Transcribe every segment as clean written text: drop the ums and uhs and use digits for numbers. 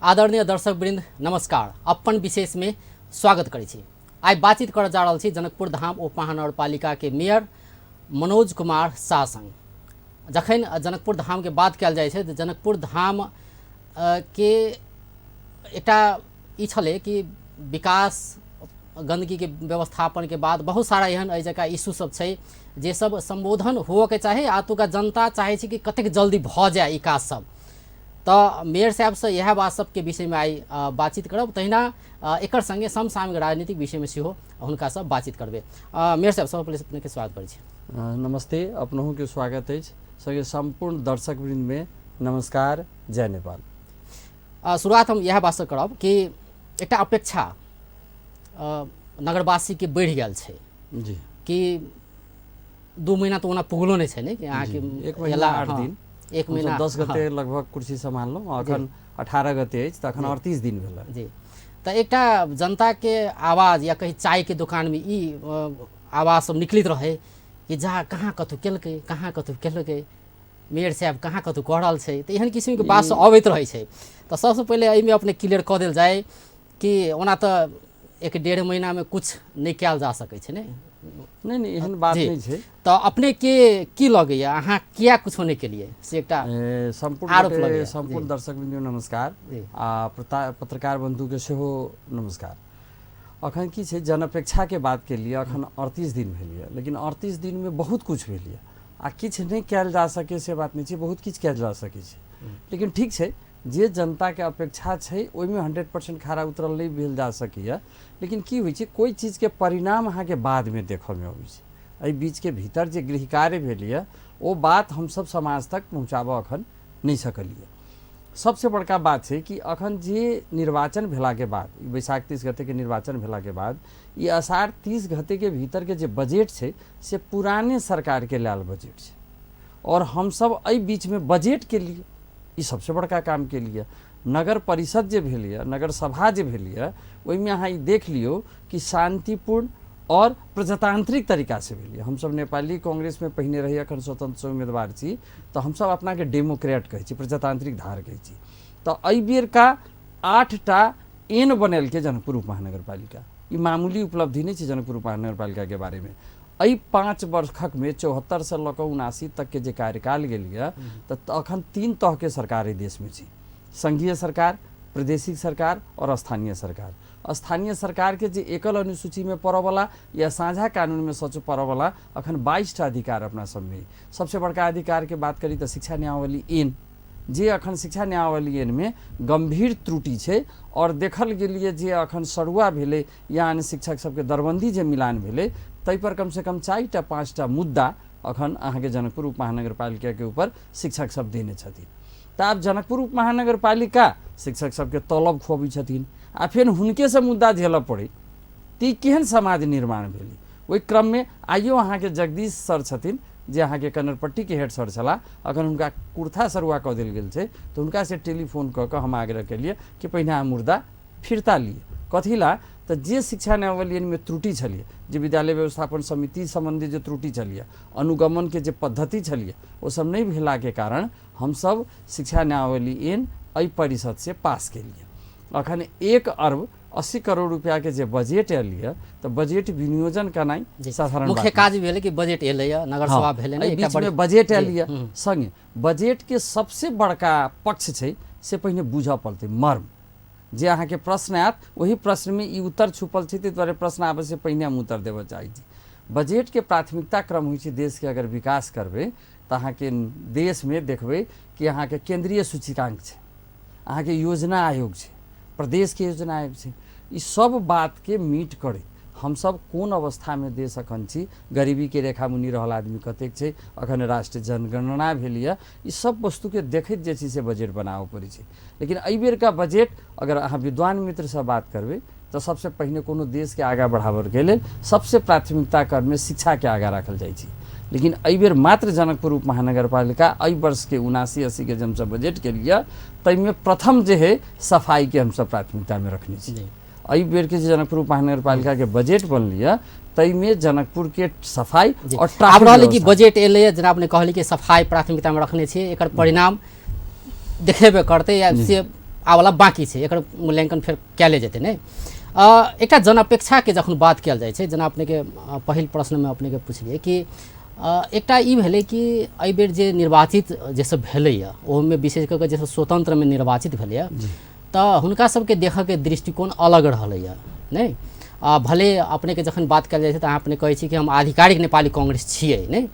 आदरणीय दर्शक वृंद नमस्कार। अपन विशेष में स्वागत करै छी। आइ बातचीत करऽ जा रहल छी जनकपुर धाम उप महानगरपालिका के मेयर मनोज कुमार शाह संग। जखन जनकपुर धाम के बात कयल जाइ छै तऽ जनकपुर धाम के एकटा ई छलै कि विकास गन्दगीके व्यवस्थापनके बाद बहुत सारा एहन एहि जगह इशू सब छै जे सब सम्बोधन हुअके चाही आ एतुका जनता चाहै छै कि कतेक जल्दी भऽ जाय ई काज सब। तऽ मेयर साहेबसँ इएह बात सबके विषयमे आइ बातचीत करब। तहिना एकर सङ्गे समसामयिक राजनीतिक विषयमे सेहो हुनकासँ बातचीत करबै। मेयर साहेब, सबसँ पहिले अपनेके स्वागत करै छी। नमस्ते, अपनहुके स्वागत अछि, सङ्गे सम्पूर्ण दर्शक वृन्दमे नमस्कार, जय नेपाल। शुरुआत हम इएह बातसँ करब कि एकटा अपेक्षा नगरवासीके बढ़ि गेल छै जी कि 2 महीना तऽ ओना पुगलो नहि छै ने कि अहाँके 1 महीना 8 दिन, 1 महीना 10 गते लगभग कुर्सी सम्हाललहुँ, अखन 18 गते अछि तऽ अखन 38 दिन भेल जी। तऽ एकटा जनताके आवाज या कहीं चायके दोकानमे ई आवाज सब निकलैत रहै कि जा कहाँ कतहु केलकै, कहाँ कतहु केलकै, मेयर साहब कहाँ कतहु कऽ रहल छै, तऽ एहन किसिमके बात सब अबैत रहै छै। तऽ सबसँ पहिले एहिमे अपने क्लियर कऽ देल जाय कि ओना तऽ 1-1.5 महीनामे किछु नहि कयल जा सकै छै ने? नहि नहि, एहन बात नहि छै। तऽ अपने के की लगैया, अहाँ किया कुछो नहि केलियै से एकटा सम्पूर्ण सम्पूर्ण दर्शक बिन्दु नमस्कार आ पत्रकार बन्धुके सेहो नमस्कार। अखन की छै, जनअपेक्षाके बात के लिए अखन 38 दिन भेल यऽ, लेकिन 38 दिनमे बहुत कुछ भेल यऽ आ किछु नहि कयल जा सकै से बात नहि छै, बहुत किछु कयल जा सकै छै। लेकिन ठीक छै, जे जनताके अपेक्षा छै ओहिमे 100% खरा उतरल नहि भेल जा सकैए। लेकिन की होइ छै, कोइ चीजके परिणाम अहाँके बादमे देखऽमे अबै छै। एहि बीचके भीतर जे गृह कार्य भेल यऽ ओ बात हमसब समाज तक पहुँचाबऽ अखन नहि सकलियै। सबसे बड़का बात छै कि अखन जे निर्वाचन भेलाके बाद, बैसाख 30 गतेके निर्वाचन भेलाके बाद ई अषाढ़ 30 गतेके भीतरके जे बजट छै से पुराने सरकारके लायल बजट छै, और हमसब एहि बीचमे बजट के लिए ई सबसे बड़का काम के लिए नगर परिषद जे भेल यऽ, नगर सभा जे भेल यऽ, ओहिमे अहाँ ई देख लियौ कि शांतिपूर्ण और प्रजातांत्रिक तरीका से भेल यऽ। हमसब नेपाली कांग्रेसमे पहिने रही, अखन स्वतंत्र उम्मीदवार छी, तऽ हमसब अपनाके डेमोक्रेट कहै छी, प्रजातांत्रिक धार कहै छी। तऽ एहि बेरका 8टा एन बनेलकै जनकपुर उप महानगरपालिका। ई मामूली उपलब्धि नहि छै जनकपुर उप महानगरपालिकाके बारेमे। एहि 5 वर्षमे 74 से लऽ कऽ 79 तकके जे कार्यकाल गेल यऽ, तऽ अखन 3 तहके सरकार एहि देशमे छै, संघीय सरकार, प्रादेशिक सरकार और स्थानीय सरकार। स्थानीय सरकारके जे एकल अनुसूचीमे पड़ऽवला या साझा कानूनमे सच पड़ऽवला अखन 22टा अधिकार अपना सबमे। सबसे बड़का अधिकारके बात करी तऽ शिक्षा नियमावली एन, जे अखन शिक्षा नियमावली एनमे गंभीर त्रुटि छै और देखल गेलियै जे अखन सरुआ भेलै या अन्य शिक्षक सबके दरबन्दी जे मिलान भेलै ताहि पर कमसँ कम 4टा 5टा मुद्दा अखन अहाँके जनकपुर उप महानगरपालिकाके ऊपर शिक्षक सब देने छथिन। तऽ आब जनकपुर उप महानगरपालिका शिक्षक सबके तलब खुअबै छथिन आ फेर हुनकेसँ मुद्दा झेलऽ पड़ै, तऽ ई केहन समाज निर्माण भेलै। ओहि क्रममे आइयो अहाँके जगदीश सर छथिन जे अहाँके कन्नरपट्टीके हेड सर छलाह, अखन हुनका कुर्था सरुआ कऽ देल गेल छै, तऽ हुनकासँ टेलीफोन कऽ कऽ हम आग्रह केलियै कि पहिने अहाँ मुर्दा फिर्ता लिअ। कथी ला, तऽ जे शिक्षा नियमावलीमे त्रुटि छलियै, जे विद्यालय व्यवस्थापन समिति सम्बन्धी जे त्रुटि छलियै, अनुगमनके जे पद्धति छलियै, ओ सब नहि भेलाके कारण हमसब शिक्षा नियमावली एन एहि परिषदसँ पास केलियै। अखन 1 अरब 80 करोड़ रुपया के जे बजट आयल यऽ, तऽ बजट विनियोजन केनाइ साधारण मुख्य काज भेलै कि बजट एलै यऽ, नगर सभा भेलै ने, बीच में बजट आयल यऽ। संगे बजट के सबसे बड़का पक्ष छै से पहिने बुझऽ पड़तै मर्म। जे अहाँके प्रश्न आयत ओहि प्रश्नमे ई उत्तर छुपल छै, ताहि दुआरे प्रश्न आबै से पहिने हम उत्तर देबऽ चाहै छी। बजट के प्राथमिकता क्रम होइ छै देशके अगर विकास करबै तऽ अहाँके देशमे देखबै कि अहाँके केंद्रीय सूचकांक छै, अहाँके योजना आयोग छै, प्रदेशके योजना आयोग छै, ई सब बातके मीट करैत हमसब कोन अवस्थामे देश अखन छी, गरीबीके रेखा मुनि रहल आदमी कतेक छै, अखन राष्ट्रीय जनगणना भेल यऽ, ई सब वस्तुके देखैत जे छै से बजट बनाबऽ पड़ै छै। लेकिन एहि बेरका बजट अगर अहाँ विद्वान मित्रसँ बात करबै तऽ सबसँ पहिने कोनो देशके आगाँ बढ़ाबऽके लेल सबसँ प्राथमिकता क्रममे शिक्षाके आगाँ राखल जाइ छै। लेकिन एहि बेर मात्र जनकपुर उप महानगरपालिका एहि वर्षके 79-80 के जे हमसब बजट केलियै ताहिमे प्रथम जे है सफाइके हमसब प्राथमिकतामे रखने छी। एहि बेरके जे जनकपुर उप महानगरपालिकाके बजट बनलियै ताहिमे जनकपुरके सफाइ और आब रहलै कि बजट एलैए, जेना अपने कहलियै कि सफाइ प्राथमिकतामे रखने छियै, एकर परिणाम देखेबे करतै या से आवला बाँकी छै, एकर मूल्यांकन फेर कएले जेतै। नहि एकटा जनअपेक्षाके जखन बात कयल जाइ छै, जेना अपनेके पहिल प्रश्नमे अपनेके पुछलियै कि एकटा ई भेलै कि एहिबेर जे निर्वाचित जे सब भेलैए ओहिमे विशेष कऽ कऽ जे सब स्वतन्त्रमे निर्वाचित भेलैए तऽ हुनका सबके देखऽके दृष्टिकोण अलग रहलैए। नहि भले अपनेके जखन बात कयल जाइ छै तऽ अहाँ अपने कहै छी कि हम आधिकारिक नेपाली कांग्रेस छियै। नहि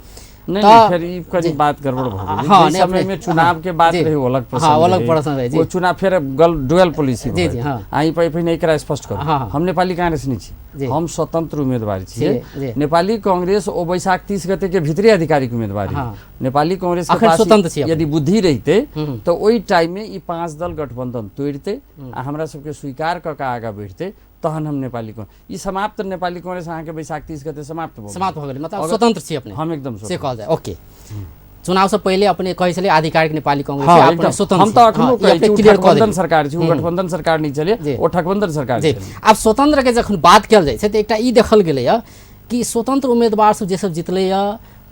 नहीं, फिर ई कनी बात गड़बड़ भ गेलै। हां, समय में चुनाव के बात रहे अलग प्रश्न, हां अलग प्रश्न रहे जी, ओ चुनाव फेर डुअल पॉलिसी। जी जी, हां आई पहिने एकरा स्पष्ट करू, हम नेपाली कांग्रेस नहीं छी, हम स्वतंत्र उम्मीदवार छी। नेपाली कांग्रेस ओ बैसाख 30 गते के भीतरे आधिकारिक उम्मीदवार। नेपाली कांग्रेस के पास यदि बुद्धि रहिते तो ओहि टाइम में ई 5 दल गठबंधन तोड़ते आ हमरा सबके स्वीकार क के आगा बढ़ते, तहन हम नेपाली कांग्रेस ई समाप्त। नेपाली कांग्रेस अहाँके बैसाख 30 गते समाप्त भऽ गेल, मतलब स्वतंत्र छी अपने, हम एकदम से कहल जाय। ओके, चुनाव से पहिले अपने कहै छलै आधिकारिक नेपाली कांग्रेस, अपने स्वतंत्र। हम तऽ अखनो कहै छी गठबंधन सरकार छी, ओ गठबंधन सरकार नहि छलै, ओ ठकबंधन सरकार छलै। आब स्वतंत्र के जखन बात कयल जाइ छै तऽ एकटा ई देखल गेलैए कि स्वतंत्र उम्मीदवार सब जे सब जितलैए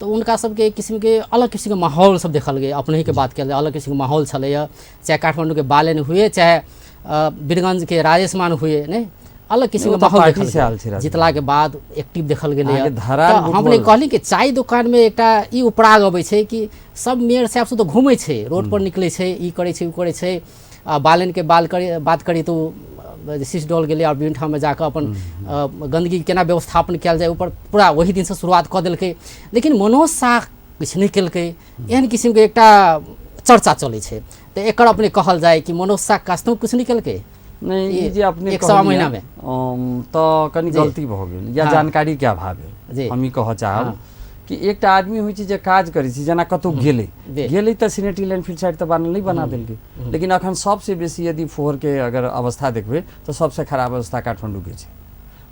तऽ हुनका सबके एक किसिमके अलग किसिमके माहौल सब देखल गेल। अपनहिके बात कयल जाय, अलग किसिमके माहौल छलैए, चाहे काठमाण्डूके बालेन हुए चाहे वीरगंजके राजेश मान हुए, नहि अलग किसिमके माहौल देखल गेल। जितलाके बाद एक्टिव देखल गेलैए। हम कहली कि चाय दोकानमे एकटा ई उपराग अबै छै कि सब मेयर साहब सब तऽ घुमै छै, रोड पर निकलै छै, ई करै छै ओ करै छै। बालेनके बात करी तऽ ओ सिसडोल गेलै आओर विभिन्न ठाममे जाकऽ अपन गन्दगी केना व्यवस्थापन कयल जाय ऊपर पूरा ओहि दिनसँ शुरुआत कऽ देलकै। लेकिन मनोज साह किछु नहि केलकै, एहन किसिमके एकटा चर्चा चलै छै। तऽ एकर अपने कहल जाय कि मनोज साह कस्तो किछु नहि केलकै? नहीं, ई जे अपने 1.25 महीना में तऽ कनि गलती भऽ गेल या जानकारी के अभाव भेल। हम ई कहऽ चाहब कि एकटा आदमी होइ छै जे काज करै छै, जेना कतहु गेलै गेलै तऽ सिनेटी लैंडफिल साइड तऽ नहि बना देलकै, लेकिन अखन सबसे बेसी यदि फोहरके अगर अवस्था देखबै तऽ सबसे खराब अवस्था काठमाण्डूके छै।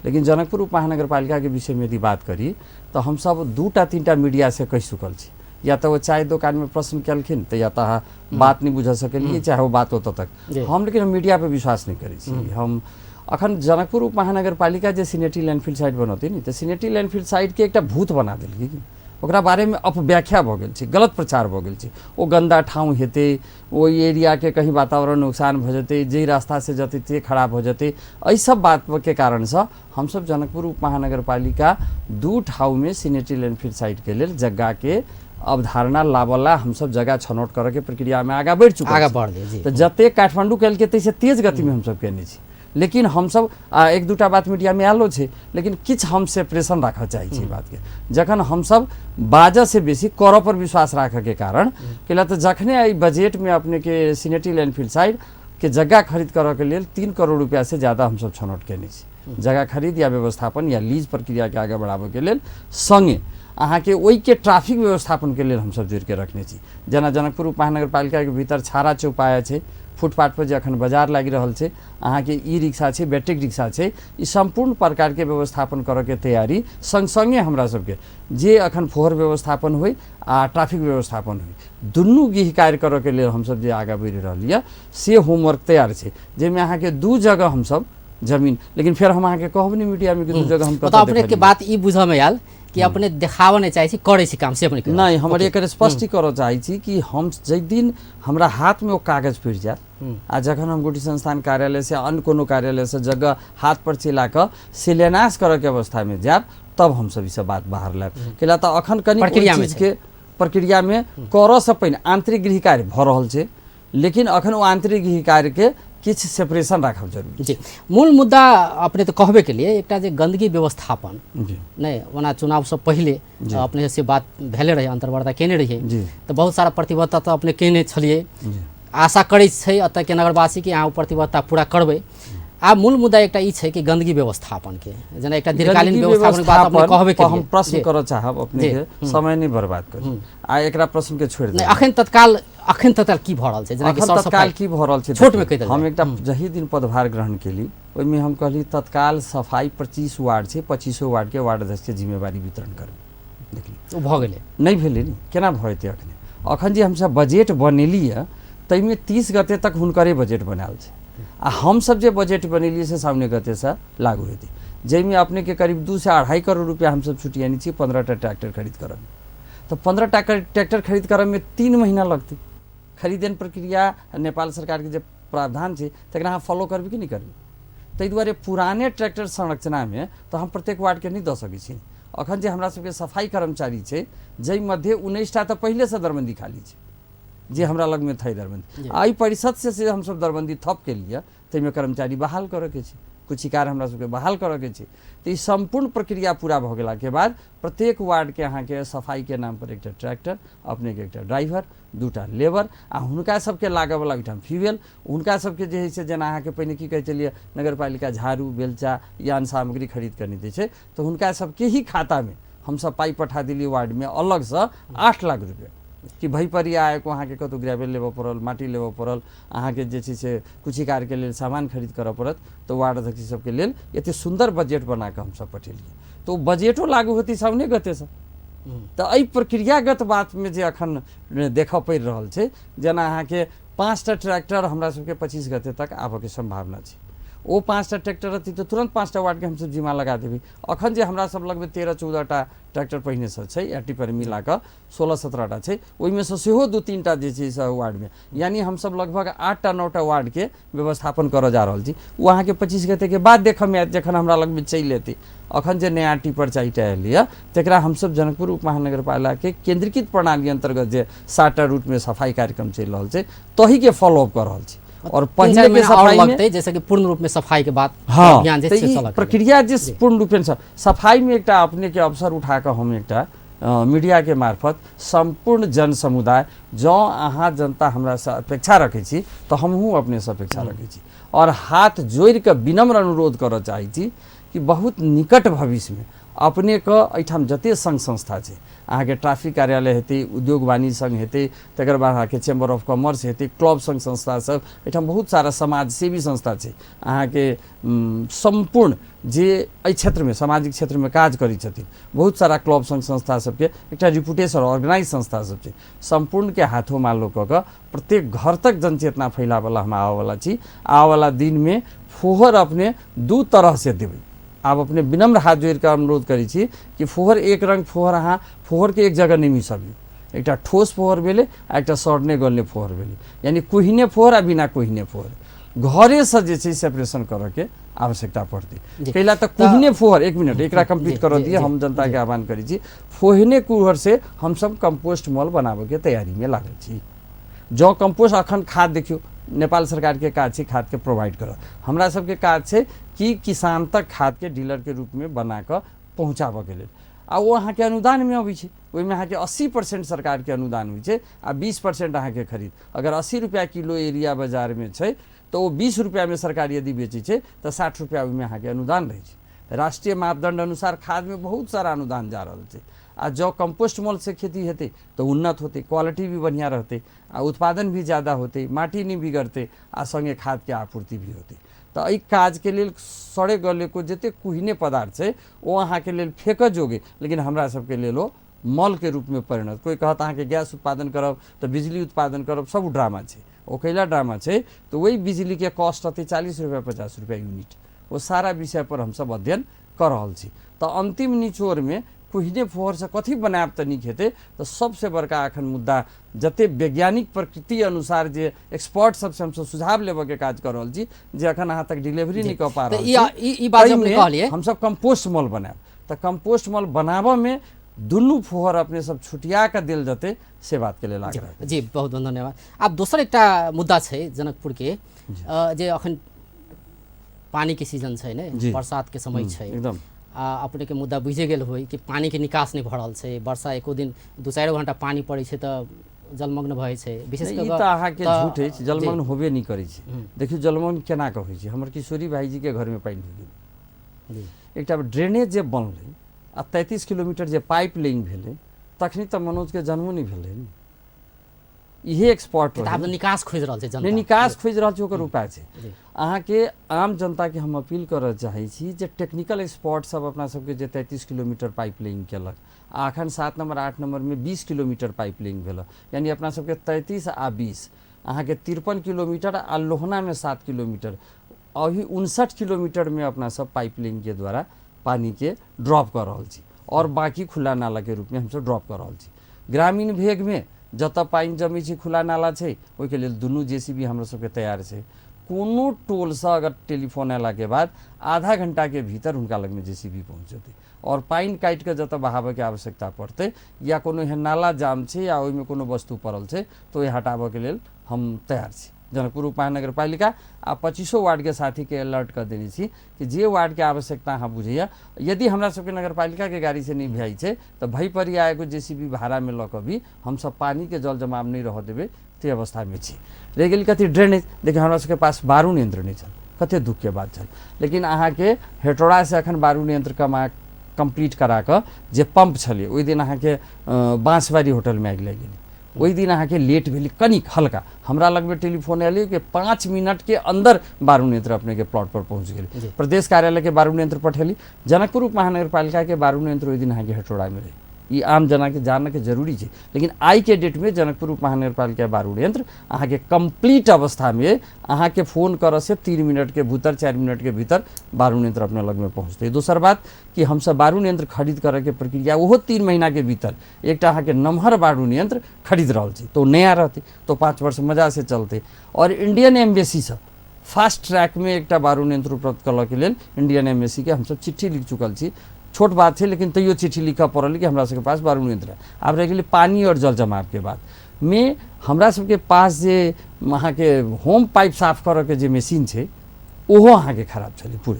लेकिन जनकपुर उपमहानगरपालिकाके विषयमे यदि बात करी तऽ हमसब 2-3 टा मीडिया से कहि चुकल छी, या तऽ ओ चाय दोकानमे प्रश्न केलखिन तऽ या तऽ अहाँ बात नहि बुझ सकलियै, चाहे ओ बात ओतऽ तक हम, लेकिन हम मीडिया पर विश्वास नहि करै छी। हम अखन जनकपुर उपमहानगरपालिका जे सिनेटी लैंडफिल साइट बनौतै ने, तऽ सिनेटी लैंडफिल साइटके एकटा भूत बना देलकै कि ओकरा बारेमे अपव्याख्या भऽ गेल छै, गलत प्रचार भऽ गेल छै। ओ गन्दा ठाउँ हेतै, ओहि एरियाके कहीँ वातावरण नुकसान भऽ जेतै, जाहि रास्तासँ जेतै से खराब भऽ जेतै, एहि सब बातके कारणसँ हमसब जनकपुर उपमहानगरपालिका 2 ठाउँमे सिनेटी लैंडफिल साइटके लेल जग्गाके अवधारणा लाबला हमसब जगह छनौट करऽके प्रक्रियामे आगाँ बढ़ि चुकल। आगाँ बढ़ तऽ जतेक काठमाण्डू केलकै ताहिसँ तेज गतिमे हमसब केने छी। लेकिन हमसब 1-2 टा बात मीडियामे आयलो छै, लेकिन किछु हम सेपरेशन राखऽ चाहै छी बातके। जखन हमसब बाजऽसँ बेसी करऽ पर विश्वास राखऽके कारण कैला तऽ जखने एहि बजटमे अपनेके सिनेटी लैंडफिल साइड के जग्गा खरीद करऽके लेल 3 करोड़ रुपैआसँ ज्यादा हमसब छनौट केने छी, जगह खरीद या व्यवस्थापन या लीज प्रक्रियाके आगाँ बढ़ाबऽके लेल। सङ्गे अहाँके ओहिके ट्रैफिक व्यवस्थापनके लेल हमसब जोड़िके रखने छी। जेना जनकपुर उपमहानगरपालिकाके भीतर छाड़ा चौपाया छै, फुटपाथ पर जे अखन बाजार लागि रहल छै, अहाँके ई रिक्शा छै, बैटरी रिक्शा छै, ई सम्पूर्ण प्रकारके व्यवस्थापन करऽके तैयारी सङ्ग सङ्गे हमरा सबके जे अखन फोहर व्यवस्थापन होइ आ ट्रैफिक व्यवस्थापन होइ, दुनू गृह कार्य करऽके लेल हमसब जे आगाँ बढ़ि रहल यऽ से होमवर्क तैयार छै, जाहिमे अहाँके 2 जगह हमसब जमीन, लेकिन फेर हम अहाँके कहब नहि मीडियामे कि 2 जगह हम कतऽ। अपनेके बात ई बुझऽमे आयल कि अपने देखाबऽ नहि चाहै छी, करै छी काम से अपने नहि। हमर एकर स्पष्ट करऽ चाहै छी कि हम जाहि दिन हमरा हाथमे ओ कागज पड़ि जायत आ जखन हम गोटी संस्थान कार्यालयसँ अन्य कोनो कार्यालयसँ जगह हाथ पर चिला कऽ शिलान्यास करऽके अवस्थामे जायब तब हमसब ई सब बात बाहर लायब। कैला तऽ अखन कनि चीजके प्रक्रियामे करऽसँ पहिने आन्तरिक गृह कार्य भऽ रहल छै, लेकिन अखन ओ आन्तरिक गृह कार्यके किछु सेपरेशन राखब जरूरी जी। मूल मुद्दा अपने तऽ कहबे के लिए एकटा जे गंदगी व्यवस्थापन नहि, ओना चुनावसँ पहिले अपने से बात भेले रहे, अन्तर्वार्ता केने रहियै तऽ बहुत सारा प्रतिबद्धता तऽ अपने केने छलियै, आशा करै छै एतऽके नगरवासी कि अहाँ ओ प्रतिबद्धता पूरा करबै। आब मूल मुद्दा एकटा ई छै कि गंदगी व्यवस्थापनके जेना एकटा दीर्घकालीन व्यवस्थापन बात अपने कहबे के हम प्रश्न करऽ चाहब अपने के, समय नहि बर्बाद करी आ एकरा प्रश्न के छोड़ि दियौ। अखन तत्काल, अखन तत्काल की भऽ रहल छै, जेना कि तत्काल की भऽ रहल छै छोटमे कहि देल। हम एकटा जही दिन पदभार ग्रहण केली ओहिमे हम कहली तत्काल सफाई 25 वार्ड छै, 25 वार्ड के वार्ड अध्यक्ष के जिम्मेवारी वितरण करू। देखली ओ भऽ गेलै नहि भेलै ने, केना भऽ जेतै अखने? अखन जे हमसब बजट बनेली यऽ ताहिमे 30 गते तक हुनकरे बजट बनायल छै आ हमसब जे बजट बनेलियै से सामने गतेसँ लागू हेतै, जाहिमे अपनेके करीब 2 से 2.5 करोड़ रुपया हमसब छुटियानी छी 15 टा ट्रैक्टर खरीद करब। तऽ 15 टा ट्रैक्टर खरीद करबमे 3 महीना लगतै। खरीदन प्रक्रिया नेपाल सरकारके जे प्रावधान छै तकरा अहाँ फॉलो करबै कि नहि करबै। ताहि दुआरे पुराने ट्रैक्टर संरचनामे तऽ हम प्रत्येक वार्डके नहि दऽ सकै छी। अखन जे हमरा सबके सफाई कर्मचारी छै जाहि मध्य 19टा तऽ पहिलेसँ दरबन्दी खाली छै जे हमरा लगमे थे दरबन्दी, आ एहि परिषद से हमसब दरबन्दी थप के लिए ताहिमे कर्मचारी बहाल करऽके छै, कुचिकार हमरा सबके बहाल करऽके छै। तऽ ई सम्पूर्ण प्रक्रिया पूरा भऽ गेलाके बाद प्रत्येक वार्डके अहाँके सफाईके नाम पर एकटा ट्रैक्टर, अपनेके एकटा ड्राइवर, 2टा लेबर आ हुनका सबके लागऽवला ओहिठाम फ्यूल, हुनका सबके जे है से जेना अहाँके पहिने की कहै छलियै नगरपालिका झाड़ू बेलचा या अन्य सामग्री खरीद कऽ नहि दै छै, तऽ हुनका सबके ही खातामे हमसब पाइ पठा देलियै वार्डमे अलगसँ 8 लाख रुपया कि भई आएको अहाँके कतहु ग्रेवल लेबऽ पड़ल, माटी लेबऽ पड़ल, अहाँके जे छै से कुचिकारके लेल सामान खरीद करऽ पड़त, तऽ वार्ड अध्यक्ष सबके लेल एते सुन्दर बजट बना कऽ हमसब पठेलियै। तऽ ओ बजटो लागू होतै साउने गतेसँ। तऽ एहि प्रक्रियागत बातमे जे अखन देखऽ पड़ि रहल छै, जेना अहाँके 5टा ट्रैक्टर हमरा सबके 25 गते तक आबऽके सम्भावना छै, ओ 5टा ट्रैक्टर रहतै तऽ तुरन्त 5टा वार्डके हमसब जिम्मा लगा देबै। अखन जे हमरा सब लगमे 13-14टा ट्रैक्टर पहिनेसँ छै, या टिपर मिला कऽ 16-17टा छै, ओहिमे सँ सेहो 2-3टा जे छै से वार्डमे, यानी हमसब लगभग 8टा 9टा वार्डके व्यवस्थापन करऽ जा रहल छी। ओ अहाँके 25 गतेके बाद देखऽमे आयत जखन हमरा लगमे चलि एतै। अखन जे नया टिपर 4टा एलैए तकरा हमसब जनकपुर उप महानगरपालिकाके केन्द्रीकृत प्रणाली अन्तर्गत जे 7टा रूटमे सफाइ कार्यक्रम चलि रहल छै तहीके फॉलोअप कऽ रहल छी। और पहिले के सफाई में जैसे कि पूर्ण रूप में सफाई के बाद हाँ, अभियान जे छै प्रक्रिया जे पूर्ण रूप में सफाई में एकटा अपने के अवसर उठा कऽ हम एकटा मीडिया के मार्फत सम्पूर्ण जन समुदाय, जँ अहाँ जनता हमरा से अपेक्षा रखै छी तऽ हमहूँ अपने से अपेक्षा रखै छी और हाथ जोड़ि कऽ विनम्र अनुरोध करऽ चाहै छी कि बहुत निकट भविष्य में अपने के एहिठाम जते संघ संस्था छै, अहाँके ट्रैफिक कार्यालय हेतै, उद्योग वाणिज्य संघ हेतै, तकर बाद अहाँके चैम्बर ऑफ कॉमर्स हेतै, क्लब संघ संस्था सब, एहिठाम बहुत सारा समाजसेवी संस्था छै, अहाँके सम्पूर्ण जे एहि क्षेत्रमे सामाजिक क्षेत्रमे काज करै छथिन बहुत सारा क्लब संघ संस्था सबके एकटा रिपुटेशन ऑर्गेनाइज संस्था सब छै, सम्पूर्णके हाथोमा लोग कऽ कऽ प्रत्येक घर तक जनचेतना फैलावला हम आबऽवला छी। आबऽवला दिनमे फोहर अपने 2 तरह से देबै। आब अपने विनम्र हाथ जोड़ि कऽ अनुरोध करै छी कि फोहर एक रंग फोहर अहाँ फोहरके एक जगह नहि मिसबियौ, एकटा ठोस फोहर भेलै आ एकटा सड़ने गलने फोहर भेलै, यानी कुहिने फोहर आ बिना कुहिने फोहर घरेसँ जे छै सेपरेशन करऽके आवश्यकता पड़तै। कैला तऽ कुहिने फोहर, 1 मिनट एकरा कम्प्लीट करऽ दिअ, हम जनताके आह्वान करै छी फोहने कुहर से हमसब कम्पोस्ट मल बनाबऽके तैयारीमे लागल छी। जँ कम्पोस्ट अखन खाद देखियौ नेपाल सरकारके काज छै खादके प्रोवाइड करऽ, हमरा सबके काज छै कि किसान तक खादके डीलरके रूपमे बना कऽ पहुँचाबऽके लेल, आ ओ अहाँके अनुदानमे अबै छै, ओहिमे अहाँके 80% सरकारके अनुदान होइ छै आ 20% अहाँके खरीद। अगर 80 रुपैआ किलो एरिया बाजारमे छै तऽ ओ 20 रुपैआमे सरकार यदि बेचै छै तऽ 60 रुपैआ ओहिमे अहाँके अनुदान रहै छै। राष्ट्रीय मापदंड अनुसार खादमे बहुत सारा अनुदान जा रहल छै, आ जँ कम्पोस्ट मल से खेती हेतै तऽ उन्नत होतै, क्वालिटी भी बढ़िआँ रहतै आ उत्पादन भी ज़्यादा होतै, माटी नहि बिगड़तै आ सङ्गे खादके आपूर्ति भी होतै। तऽ एहि काजके लेल सड़े गलेको जतेक कुहिने पदार्थ छै ओ अहाँके लेल फेकऽ जोगे, लेकिन हमरा सबके लेल ओ मलके रूपमे परिणत। कोइ कहत अहाँके गैस उत्पादन करब तऽ बिजली उत्पादन करब, सब ड्रामा छै, ओ कैला ड्रामा छै। तऽ ओहि बिजलीके कॉस्ट रहतै 40 रुपैआ 50 रुपैआ यूनिट। ओ सारा विषय पर हमसब अध्ययन कऽ रहल छी। तऽ अन्तिम निचोड़मे कुहिने फोहरसँ कथी बनायब तऽ नीक हेतै, तऽ सबसँ बड़का एखन मुद्दा जते वैज्ञानिक प्रकृति अनुसार जे एक्सपर्ट सबसँ हमसब सुझाव लेबऽके काज कऽ रहल छी जे अखन अहाँ तक डिलीवरी नहि कऽ पा रहल छी, ई बात अपने कहलियै हमसब कम्पोस्ट मल बनायब। तऽ कम्पोस्ट मल बनाबऽमे दुनू फोहर अपने सब छुटिया कऽ देल जेतै, से बातके लेल आग्रह। जी बहुत बहुत धन्यवाद। आब दोसर एकटा मुद्दा छै जनकपुरके, जे अखन पानीके सीजन छै ने, बरसातके समय छै एकदम, आ अपने के मुद्दा बुझे गेल होई कि पानी के निकास नहीं भऽ रहल छै, वर्षा एको दिन 2-4 घंटा पानी पड़ै छै तऽ जलमग्न भऽ छै। विशेष कऽ तऽ अहाँके झूठ अछि, जलमग्न होबे नहि करै छै। देखियौ जलमग्न केना कऽ होइ छै, हमर किशोरी भाईजी के घरमे पानि ढुकि गेल। एकटा ड्रेनेज जे बनलै आ 33 किलोमीटर जे पाइप लाइन भेलै, तखनी तऽ मनोजके जन्मो नहि भेलै ने, इहे एक्सपर्ट रहै। निकास खोजि रहल छै जनता, नहि निकास खोजि रहल छै, ओकर उपाय छै। अहाँके आम जनताके हम अपील करऽ चाहै छी जे टेक्निकल एक्सपर्ट सब अपना सबके जे 33 किलोमीटर पाइप लाइन केलक आ अखन 7 नंबर 8 नंबरमे 20 किलोमीटर पाइप लाइन भेल, यानी अपना सबके 33 आ 20 अहाँके 53 किलोमीटर आ लोहनामे 7 किलोमीटर, अभी 59 किलोमीटरमे अपना सब पाइप लाइनके द्वारा पानीके ड्रॉप कऽ रहल छी और बाकी खुला नालाके रूपमे हमसब ड्रॉप कऽ रहल छी। ग्रामीण भेगमे जतऽ पानि जमै छै, खुला नाला छै, ओहिके लेल दुनू जेसीबी हमरा सबके तैयार छै। कोनो टोलसँ अगर टेलीफोन अयलाके बाद आधा घंटाके भीतर हुनका लगमे जेसीबी पहुँच जेतै और पानि काटि कऽ जतऽ बहाबैके आवश्यकता पड़तै या कोनो एहन नाला जाम छै या ओहिमे कोनो वस्तु पड़ल छै तऽ ओहि हटाबऽके लेल हम तैयार छी। जनकपुर उपमहानगरपालिका आ 25 वार्डके साथीके अलर्ट कऽ देने छी कि जे वार्डके आवश्यकता अहाँ बुझैया, यदि हमरा सबके नगरपालिकाके गाड़ीसँ नहि भए छै तऽ भई पर या एगो जेसीबी भाड़ामे लऽ कऽ भी हमसब पानिके जल जमाव नहि रहऽ देबै, ते अवस्थामे छी। रहि गेल कथी ड्रेनेज, देखियौ हमरा सबके पास बारून यंत्र नहि छल, कते दुखके बात छल, लेकिन अहाँके हेटौड़ासँ अखन बारून यंत्र कमा कम्प्लीट करा कऽ जे पंप छलै ओहि दिन अहाँके बाँसबाड़ी होटलमे आगि लागि गेलै। ओहि दिन अहाँके लेट भेलै कनिक हल्का, हमरा लगमे टेलीफोन आयल कि 5 मिनट के अंदर बारून यंत्र अपने के प्लॉट पर पहुँच गेलै। प्रदेश कार्यालय के बारून यंत्र पठेली, जनकपुर उप महानगरपालिका के बारून यंत्र ओहि दिन अहाँके हेटौड़ामे रहै। ई आम जनाके जानऽके जरूरी छै, लेकिन आइ के डेटमे जनकपुर उप महानगरपालिका बारून यंत्र अहाँके कम्प्लीट अवस्थामे अहाँके फोन करऽ से 3 मिनट के भीतर 4 मिनट के भीतर बारून यंत्र अपने लगमे पहुँचतै। दोसर बात कि हमसब बारून यंत्र खरीद करऽके प्रक्रिया ओहो 3 महीनाके भीतर एकटा अहाँके नमहर बारून यंत्र खरीद रहल छी, तो नया रहतै तो 5 वर्ष मजा से चलतै। और इंडियन एम्बेसीसँ फास्ट ट्रैकमे एकटा बारून यंत्र उपलब्ध करऽके लेल इंडियन एम्बेसीके हमसब चिट्ठी लिख चुकल छी। छोट बात छै लेकिन तैयो चिट्ठी लिखऽ पड़ल कि हमरा सबके पास बारून यंत्र है। आब रहि गेलै पानि और जल जमावके बात मे, हमरा सबके पास जे अहाँके होम पाइप साफ करऽके जे मशीन छै ओहो अहाँके खराब छलै पूरे,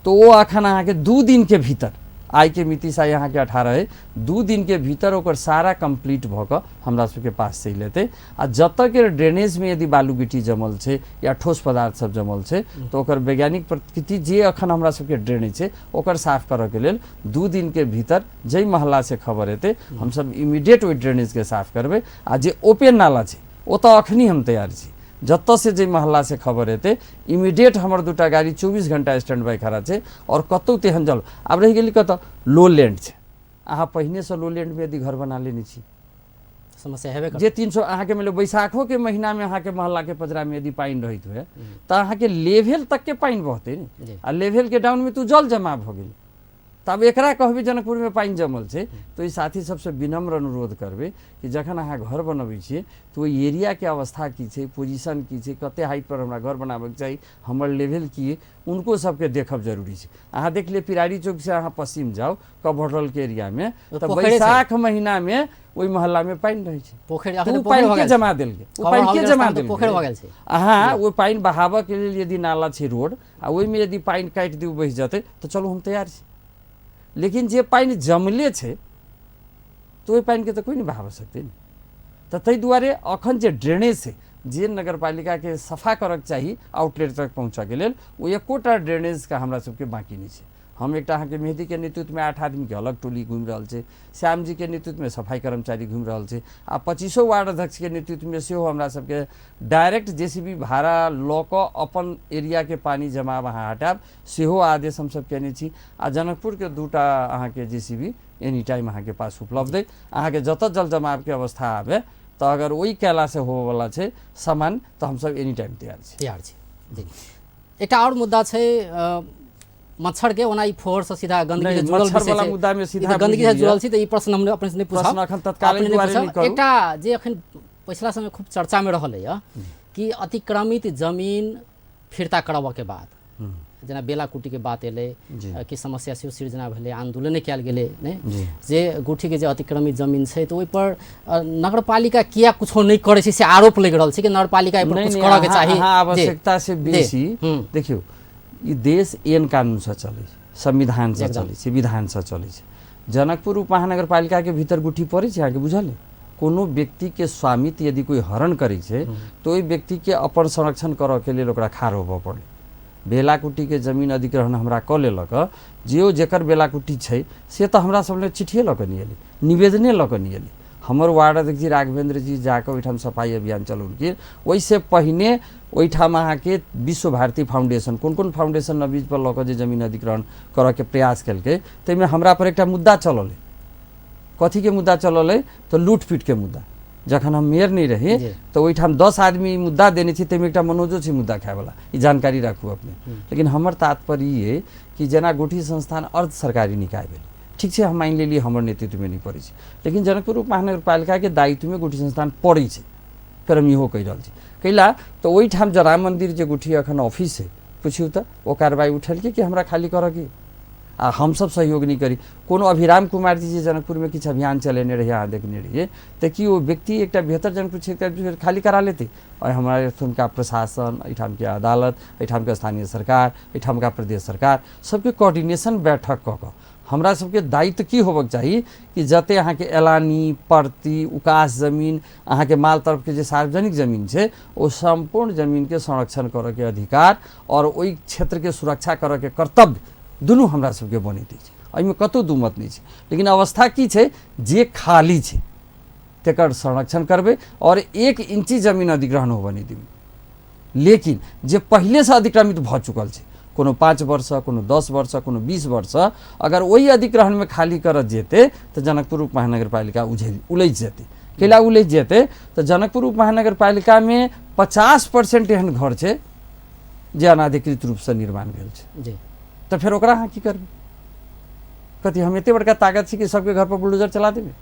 तो ओ अखन अहाँके 2 दिन के भीतर, आइके मिति से अहाँके 18 है, 2 दिन के भीतर ओकर सारा कम्प्लीट भऽ कऽ हमरा सबके पास चलि एतै। आ जतऽके ड्रेनेजमे यदि बालू गिट्टी जमल छै या ठोस पदार्थ सब जमल छै तऽ ओकर वैज्ञानिक प्रकृति जे अखन हमरा सबके ड्रेनेज छै ओकर साफ करऽके लेल 2 दिन के भीतर जाहि महल्लासँ खबर एतै हमसब इमीडिएट ओहि ड्रेनेजके साफ करबै। आ जे ओपन नाला छै ओतऽ अखनी हम तैयार छी, जतऽ से जाहि महल्लासँ खबर एतै इमीडिएट हमर 2टा गाड़ी 24 घंटा स्टैंड बाय खड़ा छै और कतहु तेहन जल। आब रहि गेली कतऽ लो लैंड छै, अहाँ पहिनेसँ लो लैंडमे यदि घर बना लेने छी समस्या हेबे जे 300 अहाँके मानि लिअ बैसाखोके महीनामे अहाँके महल्लाके पजरामे यदि पानि रहैत हुए तऽ अहाँके लेवल तकके पानि बहतै ने, आ लेवलके डाउनमे तऽ जल जमा भऽ गेलै। तऽ आब एकरा कहबै जनकपुरमे पानि जमल छै, तऽ ओहि साथी सबसँ विनम्र अनुरोध करबै कि जखन अहाँ घर बनबै छियै तऽ ओहि एरियाके अवस्था की छै, पोजिशन की छै, कते हाइट पर हमरा घर बनाबैके चाही, हमर लेवल की अइ, उनको सबके देखब जरूरी छै। अहाँ देख लिअ पिरारी चौकसँ अहाँ पश्चिम जाउ कब होटलके एरियामे तऽ बैसाख महीनामे ओहि महल्लामे पानि रहै छै, पोखरि पानि के जमा देलकै, ओ पानि के जमा देलकै। अहाँ ओहि पानि बहाबऽके लेल यदि नाला छै रोड आ ओहिमे यदि पानि काटि दियौ बहि जेतै तऽ चलू हम तैयार छी, लेकिन जे पानि जमले छै तऽ ओहि पानिके तऽ कोइ नहि बहाबऽ सकतै ने। तऽ ताहि दुआरे अखन जे ड्रेनेज छै जे नगरपालिकाके सफा करऽके चाही आउटलेट तक पहुँचऽके लेल, ओ एकोटा ड्रेनेजके हमरा सबके बाँकी नहि छै। हम एकटा अहाँके मेहदीके नेतृत्वमे 8 आदमीके अलग टोली घुमि रहल छै, श्यामजीके नेतृत्वमे सफाइ कर्मचारी घुमि रहल छै, आ 25 वार्ड अध्यक्षके नेतृत्वमे सेहो हमरा सबके डायरेक्ट जेसीबी भाड़ा लऽ कऽ अपन एरियाके पानि जमाव अहाँ हटायब सेहो आदेश हमसब केने छी। आ जनकपुरके 2टा अहाँके जेसीबी एनी टाइम अहाँके पास उपलब्ध अइ, अहाँके जतऽ जल जमावके अवस्था आबे तऽ अगर ओहि कयलासँ होबऽवला छै सामान तऽ हमसब एनी टाइम तैयार छी, तैयार छी। जी एकटा आओर मुद्दा छै मच्छर के, ओना ई फोहर से सीधा गंदगी से जुड़ल मच्छर वाला मुद्दा में सीधा गंदगी से जुड़ल छी तऽ ई प्रश्न हम अपने से नहि पूछब, अखन तत्काल नहि पूछब। एकटा जे अखन पिछला समय खूब चर्चा में रहल है कि अतिक्रमित जमीन फिर्ता कराबऽ के बाद जेना बेलाकुटी के बात एलै कि समस्या सेहो सृजना भेलै, आंदोलने कयल गेलै ने जे गुठीके जे अतिक्रमित जमीन छै तऽ ओहिपर नगरपालिका किया कुछो नहि करै छै से आरोप लागि रहल छै कि नगरपालिका एहिपर कुछ करऽके चाही। आवश्यकता से बेसी देखियौ ई देश एन कानूनसँ चलै छै, संविधानसँ चलै छै, विधानसँ चलै छै। जनकपुर उप महानगरपालिकाके भीतर गुठी पड़ै छै अहाँके बुझल है? कोनो व्यक्तिके स्वामित्व यदि कोइ हरण करै छै तऽ ओहि व्यक्तिके अपन संरक्षण करऽके लेल ओकरा खाड़ होबऽ पड़लै। बेलाकुटीके जमीन अधिग्रहण हमरा कऽ लेलक, जे जेकर बेलाकुटी छै से तऽ हमरा सब लग चिट्ठिए लऽ कऽ नहि एलै, निवेदने लऽ कऽ नहि एलै। हमर वार्ड अध्यक्ष जी राघवेंद्र जी जाकऽ ओहिठाम सफाइ अभियान चलौलखिन। ओहिसँ पहिने ओहिठाम अहाँके विश्व भारती फाउंडेशन कोन कोन फाउंडेशन नबीज पर लऽ कऽ जे जमीन अधिग्रहण करऽके प्रयास केलकै ताहिमे हमरा पर एकटा मुद्दा चलल है। कथीके मुद्दा चलल है तऽ लूटपीटके मुद्दा। जखन हम मेयर नहि रही तऽ ओहिठाम 10 आदमी मुद्दा देने छी, ताहिमे एकटा मनोजो छै मुद्दा खायवला, ई जानकारी राखू अपने। लेकिन हमर तात्पर्य ई अइ कि जेना गुठी संस्थान अर्ध सरकारी निकाय भेलै, ठीक छै, हम मानि लेलियै हमर नेतृत्वमे नहि पड़ै छै, लेकिन जनकपुर उप महानगरपालिकाके दायित्वमे गुठी संस्थान पड़ै छै। फेर हम इहो कहि रहल छी, कैला तऽ ओहिठाम जे राम मन्दिर जे गुठी अखन ऑफिस छै, पुछियौ तऽ ओ कार्रवाई उठेलकै कि हमरा खाली करऽ के, आ हमसब सहयोग नहि करी। कोनो अभिराम कुमार जी जे जनकपुरमे किछु अभियान चलेने रहियै, अहाँ देखने रहियै, तऽ की ओ व्यक्ति एकटा बेहतर जनकपुर क्षेत्रके खाली करा लेतै? आओर हमरा एहिठुनका प्रशासन, एहिठामके अदालत, एहिठामके स्थानीय सरकार, एहिठामका प्रदेश सरकार, सबके कोऑर्डिनेशन बैठक कऽ कऽ हमरा सबके दायित्व की होबक चाही कि जते अहाँके एलानी परती उकास जमीन, अहाँके माल तरफके जे सार्वजनिक जमीन छै, ओ सम्पूर्ण जमीनके संरक्षण करऽके अधिकार आओर ओहि क्षेत्रके सुरक्षा करऽके कर्तव्य दुनू हमरा सबके बनैत अछि। एहिमे कतहु दू मत नहि छै। लेकिन अवस्था की छै, जे खाली छै तकर संरक्षण करबै आओर 1 इंची जमीन अधिग्रहण होबऽ नहि देबै। लेकिन जे पहिलेसँ अतिक्रमित भऽ चुकल छै, कोनो 5 वर्ष, कोनो 10 वर्ष, कोनो 20 वर्ष, अगर ओहि अधिग्रहणमे खाली करऽ जेतै तऽ जनकपुर उप महानगरपालिका उलझि जेतै। कैला उलझि जेतै तऽ जनकपुर उप महानगरपालिकामे 50% एहन घर छै जे अनाधिकृत रूपसँ निर्माण भेल छै। जी। तऽ फेर ओकरा अहाँ की करबै? कथी हम एते बड़का ताकत छी कि सबके घर पर बुलडोजर चला देबै?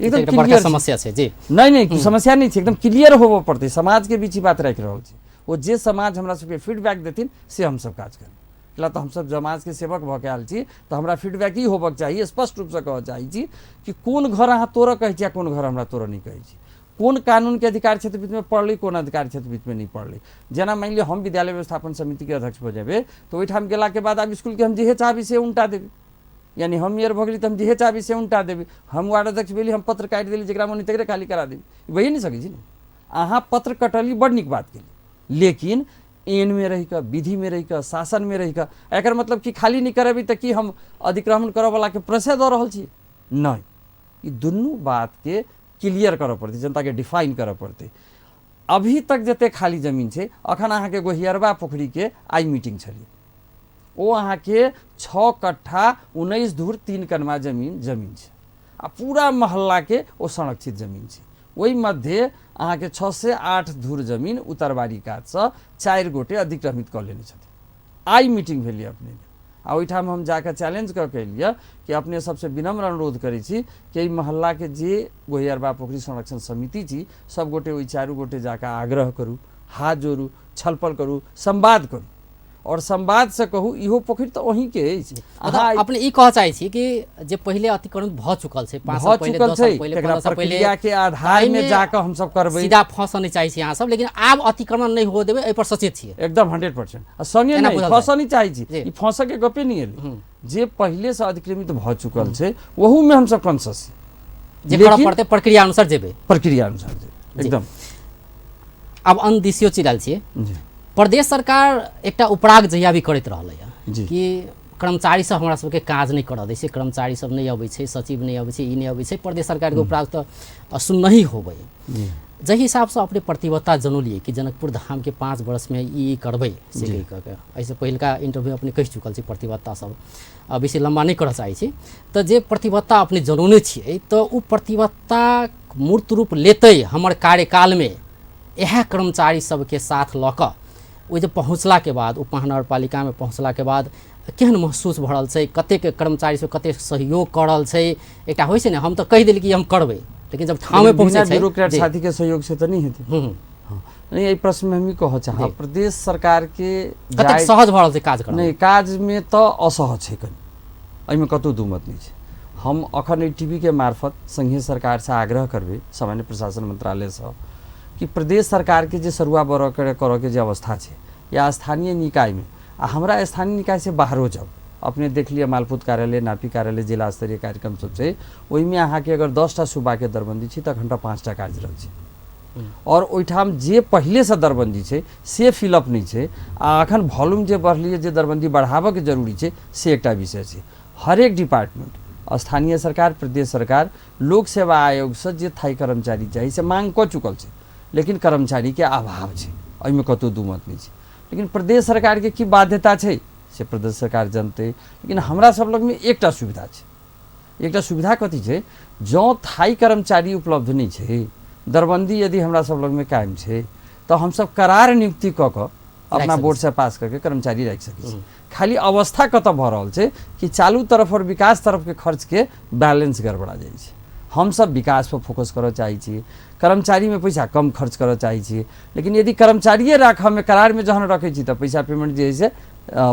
एकदम बड़का समस्या छै। जी नहि नहि, समस्या नहि छै, एकदम क्लियर होबऽ पड़तै। समाजके बीच ई बात राखि रहल छी, ओ जे समाज हमरा सबके फीडबैक देथिन से हमसब काज करबै। कैला तऽ हमसब समाजके सेवक भऽ के आयल छी, तऽ हमरा फीडबैक ई होबक चाही, स्पष्ट रूपसँ कहऽ चाहै छी कि कोन घर अहाँ तोड़ऽ कहै छी आ कोन घर हमरा तोड़ऽ नहि कहै छी, कोन कानूनके अधिकार क्षेत्र बीचमे पड़लै, कोन अधिकार क्षेत्र बीचमे नहि पड़लै। जेना मानि लिअ हम विद्यालय व्यवस्थापन समितिके अध्यक्ष भऽ जेबै तऽ ओहिठाम गेलाके बाद आब स्कूलके हम जेहे चाहबै से उनटा देबै, यानी हम मेयर भऽ गेली तऽ हम जेहे चाहबै से उनटा देबै, हम वार्ड अध्यक्ष भेली हम पत्र काटि देली जकरा मन तकरे खाली करा देबै, भइए नहि सकै छै ने। अहाँ पत्र कटली बड़ नीक बात केली, लेकिन एनमे रहि कऽ, विधिमे रहि कऽ, शासनमे रहि कऽ, एकर मतलब कि खाली नहि करेबै तऽ की हम अतिक्रमण करऽवलाके प्रश्रय दऽ रहल छी? नहि। ई दुनू बातके क्लियर करऽ पड़तै, जनताके डिफाइन करऽ पड़तै। अभी तक जते खाली जमीन छै, अखन अहाँके गोहियरबा पोखरीके आइ मीटिंग छलै, ओ अहाँके 6 कट्ठा 19 धूर 3 कनमा जमीन छै आ पूरा मोहल्लाके ओ संरक्षित जमीन छै। ओहि मध्य अहाँके 6 से 8 धूर जमीन उतरबारी कातसँ 4 गोटे अतिक्रमित कऽ लेने छथिन। आइ मीटिंग भेलै अपने आ ओहिठाम हम जाकऽ चैलेंज कऽ के एलियै कि अपने सबसँ विनम्र अनुरोध करै छी कि एहि मोहल्लाके जे गोहियरबा पोखरी संरक्षण समिति छी सब गोटे ओहि 4 गोटे जाकऽ आग्रह करू, हाथ जोड़ू, छलफल करू, संवाद करू और संवाद से कहू इहो पोखरि तऽ अहीँके अछि। अहाँ अपने ई कहऽ चाहै छी कि जे पहिले अतिक्रमण भऽ चुकल छै, 5 साल पहिले, 10 साल पहिले, 15 साल पहिले, प्रक्रियाके आधारमे जाकऽ हमसब करबै, सीधा फंसऽ नहि चाहै छी अहाँ सब, लेकिन आब अतिक्रमण नहि हुअ देबै, एहि पर सचेत छियै एकदम 100%। आ संगे नहि फंसऽ नहि चाहै छी, ई फंसऽके गपे नहि एलै, जे पहिलेसँ अतिक्रमित भऽ चुकल छै ओहूमे हमसब कॉन्शियस छी, जे करऽ पड़तै प्रक्रिया अनुसार जेबै, प्रक्रिया अनुसार जेबै एकदम। आब अनदिसियो चलि आयल छियै। प्रदेश सरकार एकटा उपराग जहिया भी करैत रहलैए कि कर्मचारी सब हमरा सबके काज नहि करऽ दै छै, कर्मचारी सब नहि अबै छै, सचिव नहि अबै छै, ई नहि अबै छै, प्रदेश सरकारके उपराग तऽ सुनही होबै। जाहि हिसाबसँ अपने प्रतिबद्धता जनौलियै कि जनकपुर धामके 5 वर्षमे ई करबै से कहि कऽ के, एहिसँ पहिलका इंटरव्यू अपने कहि चुकल छी, प्रतिबद्धता सब बेसी लम्बा नहि करऽ चाहै छी, तऽ जे प्रतिबद्धता अपने जनौने छियै तऽ ओ प्रतिबद्धता मूर्त रूप लेतै हमर कार्यकालमे इएह कर्मचारी सबके साथ लऽ कऽ ओहि जे पहुँचलाके बाद, उप महानगरपालिकामे पहुँचलाके बाद केहन महसूस भऽ रहल छै, कतेक कर्मचारी सब कतेक सहयोग कऽ रहल छै? एकटा होइ छै ने, हम तऽ कहि देली कि हम करबै, लेकिन जब ठाममे पहुँचै छै ब्यूरोक्रेट साथीके सहयोग से तऽ नहि हेतै। नहीं, एहि प्रश्नमे हम ई कहऽ चाहब प्रदेश सरकारके कतेक सहज भऽ रहल छै काज करऽ? नहि, काजमे तऽ असहज छै कनि, एहिमे कतहु दू मत नहि छै। हम अखन एहि टीवीके मार्फत संघीय सरकारसँ आग्रह करबै, सामान्य प्रशासन मंत्रालयसँ, कि प्रदेश सरकारके जे सरुआ बरऽ करऽके जे अवस्था छै या स्थानीय निकायमे, आ हमरा स्थानीय निकायसँ बाहरो जाउ, अपने देख लिअ मालपूत कार्यालय, नापी कार्यालय, जिला स्तरीय कार्यक्रम सब छै, ओहिमे अहाँके अगर 10टा सूबाके दरबन्दी छै तऽ अखन 5टा कार्यरत छै और ओहिठाम जे पहिलेसँ दरबन्दी छै से फिलअप नहि छै, आ अखन वॉल्यूम जे बढ़लियै, जे दरबन्दी बढ़ाबऽके जरूरी छै से एकटा विषय छै। हरेक डिपार्टमेंट, स्थानीय सरकार, प्रदेश सरकार, लोक सेवा आयोगसँ जे थाई कर्मचारी चाही से मांग कऽ चुकल छै, लेकिन कर्मचारीके अभाव छै, एहिमे कतहु दू मत नहि छै। लेकिन प्रदेश सरकारके की बाध्यता छै से प्रदेश सरकार जनतै, लेकिन हमरा सब लगमे एकटा सुविधा छै। एकटा सुविधा कथी छै, जँ थाई कर्मचारी उपलब्ध नहि छै, दरबन्दी यदि हमरा सब लगमे कायम छै, तऽ हमसब करार नियुक्ति कऽ कऽ अपना बोर्ड से पास करके कर्मचारी राखि सकै छी। खाली अवस्था कतऽ भऽ रहल छै कि चालू तरफ और विकास तरफ के खर्च के बैलेंस गड़बड़ा जाइ छै। हमसब विकास पर फोकस करऽ चाहै छी, कर्मचारी में पैसा कम खर्च करऽ चाहै छी, लेकिन यदि कर्मचारिए राखऽ में करार में जहन रखै छी तऽ पैसा पेमेंट जे है से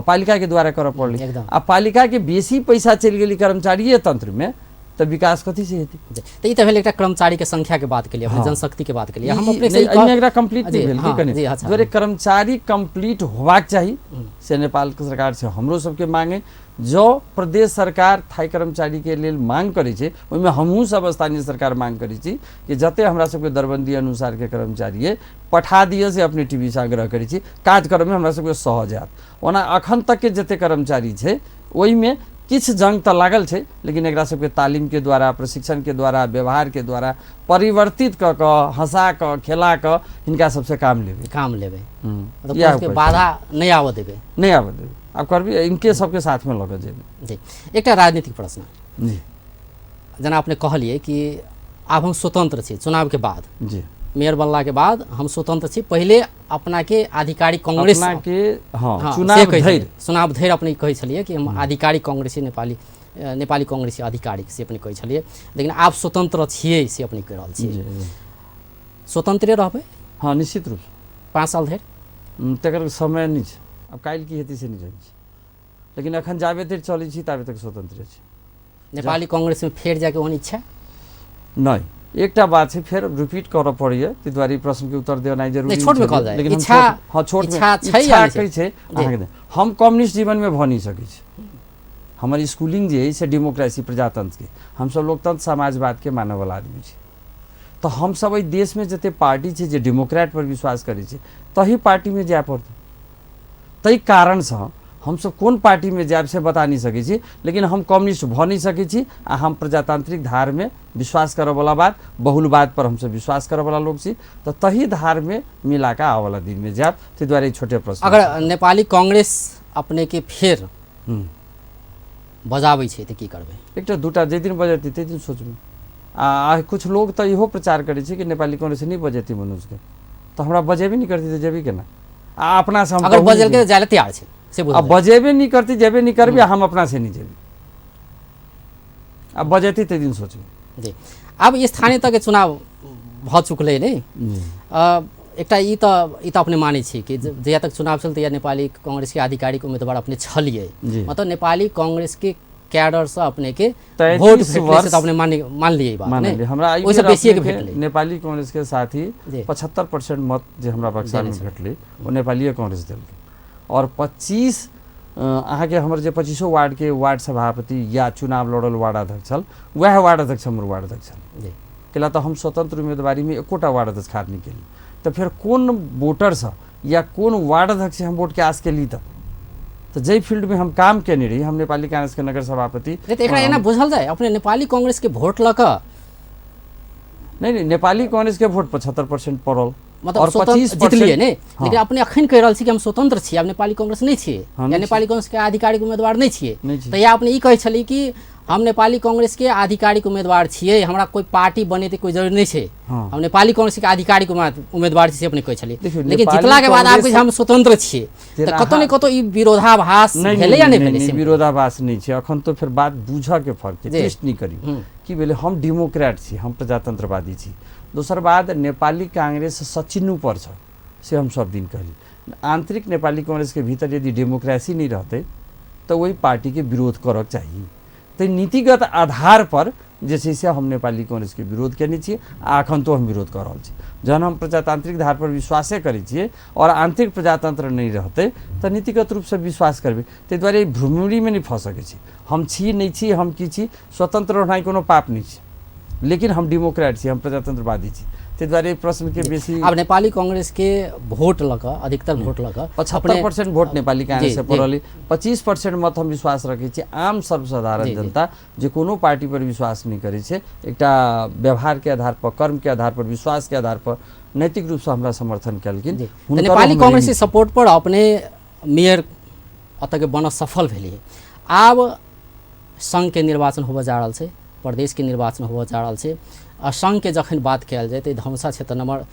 पालिका के द्वारा करऽ पड़लै, आ पालिका के बेसी पैसा चलि गेलै कर्मचारिए तंत्र में, तऽ विकास कथी से हेतै? तऽ ई तऽ भेल एकटा कर्मचारी के संख्या के बात केलियै, अपने जनशक्ति के बात केलियै। हम अपने से एकरा कंप्लीट नहि भेल की कने दुआरे कर्मचारी कंप्लीट होबाक चाही, से नेपाल के सरकार से हमरो सबके मांग है। जो प्रदेश सरकार थाई कर्मचारी के लेल मांग करै छै, ओहिमे हमहूँ सब स्थानीय सरकार मांग करै छी कि जते हमरा सबके दरबंदी अनुसार के कर्मचारी है पठा दिअ, से अपने टीवी से आग्रह करै छी, काज करऽमे हमरा सबके सहज हैत। ओना अखन तक के जते कर्मचारी छै ओहिमे किछु जंग तऽ लागल छै, लेकिन एकरा सबके तालीम के द्वारा, प्रशिक्षण के द्वारा, व्यवहार के द्वारा परिवर्तित कऽ कऽ, हंसा कऽ, खेला कऽ हिनका सबसे काम लेबै, काम लेबै, मतलब बाधा नहि आबऽ देबै, नहि आबऽ देबै। आब करबी इनके सबके साथ में लऽ कऽ जेबै। जी, एकटा राजनीतिक प्रश्न जी, जेना अपने कहलियै कि आब हम स्वतंत्र छी, चुनाव के बाद जी मेयर बनला के बाद हम स्वतंत्र छी, पहिले अपना के आधिकारिक कांग्रेस अपना के हाँ, चुनाव धरि अपने कहै छलियै कि हम आधिकारिक कांग्रेसी नेपाली नेपाली कांग्रेसी आधिकारिक से अपने कहै छलियै, लेकिन आब स्वतंत्र छियै से अपने कहि रहल छियै। स्वतंत्रे रहबै? हाँ, निश्चित रूप 5 साल धरि तकर समय नहि छै, आब काल्हि की हेतै से नहि जानै छी, लेकिन अखन जाबे धरि चलै छी ताबे तक स्वतंत्र छी। नेपाली कांग्रेस में फेर जाके ओहन इच्छा नहि? एकटा बात छै, फेर रिपीट करऽ पड़ैए, ताहि दुआरे ई प्रश्नके उत्तर देनाइ जरूरी छोट में कहल जाय, लेकिन इच्छा हाँ छोट में इच्छा कहै छै अहाँके। हम कम्युनिस्ट जीवनमे भऽ नहि सकै छी, हमर स्कूलिंग जे है से डेमोक्रेसी प्रजातंत्र के, हमसब लोकतंत्र समाजवाद के मानयवला आदमी छी, तऽ हमसब एहि देशमे जते पार्टी छै जे डेमोक्रेट पर विश्वास करै छै तही पार्टीमे जाय पड़तै। ताहि कारणसँ हमसब कोन पार्टीमे जायब से बता नहि सकै छी, लेकिन हम कम्युनिस्ट भऽ नहि सकै छी आ हम प्रजातांत्रिक धारमे विश्वास करऽवला बात, बहुलवाद पर हमसब विश्वास करऽवला लोक छी, तऽ तही धारमे मिला कऽ आबऽवला दिनमे जायब। ताहि दुआरे छोटे प्रश्न। अगर नेपाली कांग्रेस अपने के फेर बजाबै छै तऽ की करबै? एकटा दूटा जाहि दिन बजेतै ताहि दिन सोचबै। आ कुछ लोग तऽ इहो प्रचार करै छै कि नेपाली कांग्रेस नहि बजेतै मनोजके, तऽ हमरा बजेबे नहि करतै तऽ जेबे केना? आ अपना से हम अगर बजेलकै तऽ जाय लए तैयार छै से आ बजेबे नहि करतै, जेबे नहि करबै, हम अपना से नहि जेबै। आ बजेतै ताहि दिन सोचबै। जी, आब स्थानीय तहके चुनाव भऽ चुकलै ने, एकटा ई तऽ अपने मानै छी कि जहिया तक चुनाव छल तहिया नेपाली कांग्रेस के आधिकारिक उम्मीदवार अपने छलियै, मतलब नेपाली कांग्रेस के कैडर से अपने के वोट भेटलै से अपने मान लियै बात नहि? हमरा ओहिसँ बेसीए के भेटलै। नेपाली कांग्रेस के साथी 75% मत जे हमरा बक्सामे भेटलै ओ नेपालीए कांग्रेस देलकै, और 25 अहाँके हमर जे 25 वार्ड के वार्ड सभापति या चुनाव लड़ल वार्ड अध्यक्ष छल, वएह वार्ड अध्यक्ष हमर वार्ड अध्यक्ष छल। कैला तऽ हम स्वतंत्र उम्मीदवारीमे एकोटा वार्ड अध्यक्ष खाड़ नहि केली, तऽ फेर कोन वोटरसँ या कोन वार्ड अध्यक्ष हम वोटके आस केली? तऽ जाहि फील्डमे हम काम केने रही, हम नेपाली कांग्रेस के नगर सभापति, एकरा एना बुझल जाय अपने नेपाली कांग्रेस के वोट लऽ कऽ? नहीं, नेपाली कांग्रेस के वोट 75% पड़ल, मतलब और 25 जितलियै ने, लेकिन अपने अखन कहि रहल छी कि हम स्वतंत्र छी, आब नेपाली कांग्रेस नहि छियै या नेपाली कांग्रेस के आधिकारिक उम्मीदवार नहि छियै, तऽ या अपने ई कहै छलियै कि हम नेपाली कांग्रेस के आधिकारिक उम्मीदवार छियै, हमरा कोई पार्टी बनेतै कोई जरूरी नहि छै, हम नेपाली कांग्रेस के आधिकारिक उम्मीदवार छी से अपने कहै छलियै, लेकिन जितला के बाद आब हम स्वतंत्र छियै, तऽ कतौ ने कतौ ई विरोधाभास भेलै या नहि भेलै? विरोधाभास नहि छै, अखन तो फेर बात बुझऽ के फर्क छै, टेस्ट नहि करियौ की भेलै। हम डेमोक्रेट छी, हम प्रजातंत्रवादी छी। दोसर बात, नेपाली कांग्रेस सचिन्नु पर्छ से हम सब दिन कहली। आंतरिक नेपाली कांग्रेस के भीतर यदि डेमोक्रेसी नहीं रहतै तऽ ओहि पार्टीके विरोध करक चाही। तऽ नीतिगत आधार पर जे छै से हम नेपाली कांग्रेसके विरोध केने छियै आ अखन तो हम विरोध कऽ रहल छी। जहन हम प्रजातांत्रिक धार पर विश्वासे करै छियै और आंतरिक प्रजातंत्र नहि रहतै तऽ नीतिगत रूपसँ विश्वास करबै। ताहि दुआरे भ्रमरीमे नहि फँस सकै छी। हम छी नहि छी, हम की छी, स्वतंत्र रहनाइ कोनो पाप नहि छै, लेकिन हम डेमोक्रेट छी, हम प्रजातंत्रवादी छी। ताहि दुआरे प्रश्नके बेसी आब नेपाली कांग्रेस के वोट लऽ कऽ, अधिकतर वोट लऽ कऽ 75% वोट नेपाली कांग्रेस से पड़ल, 25% मत हम विश्वास रखै छी आम सर्वसाधारण जनता जे कोनो पार्टी पर विश्वास नहि करै छै, एकटा व्यवहार के आधार पर, कर्म के आधार पर, विश्वास के आधार पर नैतिक रूपसँ हमरा समर्थन केलखिन। नेपाली कांग्रेस के सपोर्ट पर अपने मेयर अतऽ के बनऽ सफल भेलियै। आब संघ के निर्वाचन होबऽ जा रहल छै, प्रदेशके निर्वाचन होबऽ जा रहल छै आ संघके जखन बात कयल जाय तऽ धनुषा क्षेत्र नंबर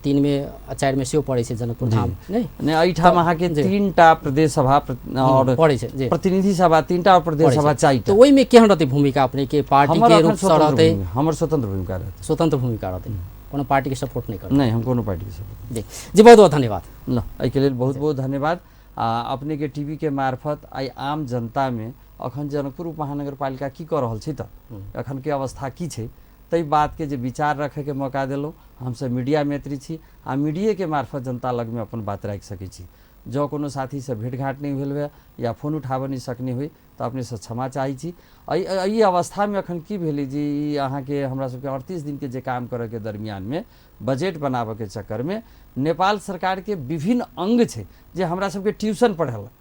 3 में 4 में सेहो पड़ै छै जनकपुर धाम। नहि नहि, एहिठाम अहाँके 3टा प्रदेश सभा और पड़ै छै जी, प्रतिनिधि सभा 3टा और प्रदेश सभा 4टा। तऽ ओहिमे केहन रहतै भूमिका अपने के पार्टी के रूप से रहतै? हमर स्वतंत्र भूमिका रहतै। स्वतंत्र भूमिका रहतै, कोनो पार्टी के सपोर्ट नहि करतै? नहि, हम कोनो पार्टी के सपोर्ट। जी जी, बहुत बहुत धन्यवाद। ल, एहिके लेल बहुत बहुत धन्यवाद। आ अपने के टीवी के मार्फत आइ आम जनता में अखन जनकपुर उपमहानगरपालिका की कऽ रहल छै, तऽ अखन के अवस्था की छै, ताहि बात के जे विचार रखे के मौका देलहुँ। हमसब मीडिया मैत्री छी आ मीडिये के मार्फत जनता लगमे अपन बात राखि सकै छी। जँ कोनो साथीसँ भेटघाट नहि भेल हुए या फोन उठाबऽ नहि सकने होइ तऽ अपनेसँ क्षमा चाहै छी। एहि अवस्थामे अखन की भेलै जे ई अहाँके हमरा सबके 38 दिनके जे काम करैके दरमियानमे बजट बनाबऽके चक्करमे नेपाल सरकारके विभिन्न अङ्ग छै जे हमरा सबके ट्यूशन पढ़ेलक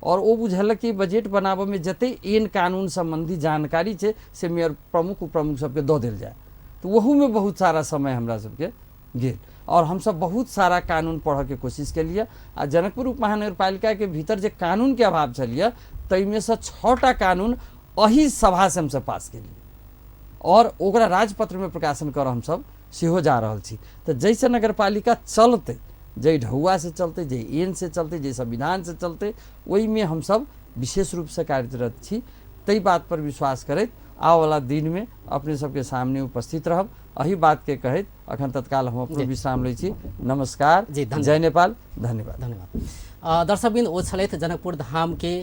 और ओ बुझलक कि बजट बनाबऽमे जते एन कानून सम्बन्धी जानकारी छै से मेयर प्रमुख उपप्रमुख सबके दऽ देल जाय, तऽ ओहूमे बहुत सारा समय हमरा सबके गेल और हमसब बहुत सारा कानून पढ़ऽके कोशिश केलियै। आ जनकपुर उपमहानगरपालिकाके भीतर जे कानूनके अभाव छलियै ताहिमेसँ 6टा कानून एही सभासँ हमसब पास केलियै और ओकरा राजपत्रमे प्रकाशन करऽ हमसब सेहो जा रहल छी। तऽ जाहिसँ नगरपालिका चलतै, जाहि ढौआसँ चलतै, जाहि एनसँ चलतै, जाहि संविधानसँ चलतै, ओहिमे हमसब विशेष रूपसँ कार्यरत छी। ताहि बात पर विश्वास करैत आबऽवला दिनमे अपने सबके सामने उपस्थित रहब, एही बातके कहैत अखन तत्काल हम अपनो विश्राम लै छी। नमस्कार जी, जय नेपाल, धन्यवाद। धन्यवाद। दर्शकबिन, ओ छलथि जनकपुर धामके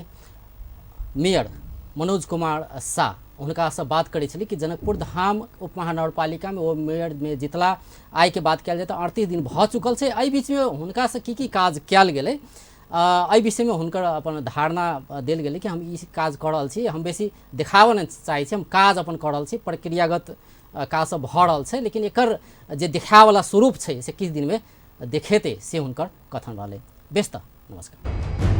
मेयर मनोज कुमार शाह। हुनकासँ बात करै छली कि जनकपुर धाम उपमहानगरपालिकामे ओ मेयरमे जितला आइके बात कयल जाय तऽ 38 दिन भऽ चुकल छै। एहि बीचमे हुनकासँ की की काज कयल गेलै, एहि विषयमे हुनकर अपन धारणा देल गेलै कि हम ई काज कऽ रहल छी, हम बेसी देखाबऽ नहि चाहै छी, हम काज अपन कऽ रहल छी, प्रक्रियागत काज सब भऽ रहल छै, लेकिन एकर जे देखाबऽवला स्वरूप छै से किछु दिनमे देखेतै, से हुनकर कथन रहलै। बेस तऽ नमस्कार।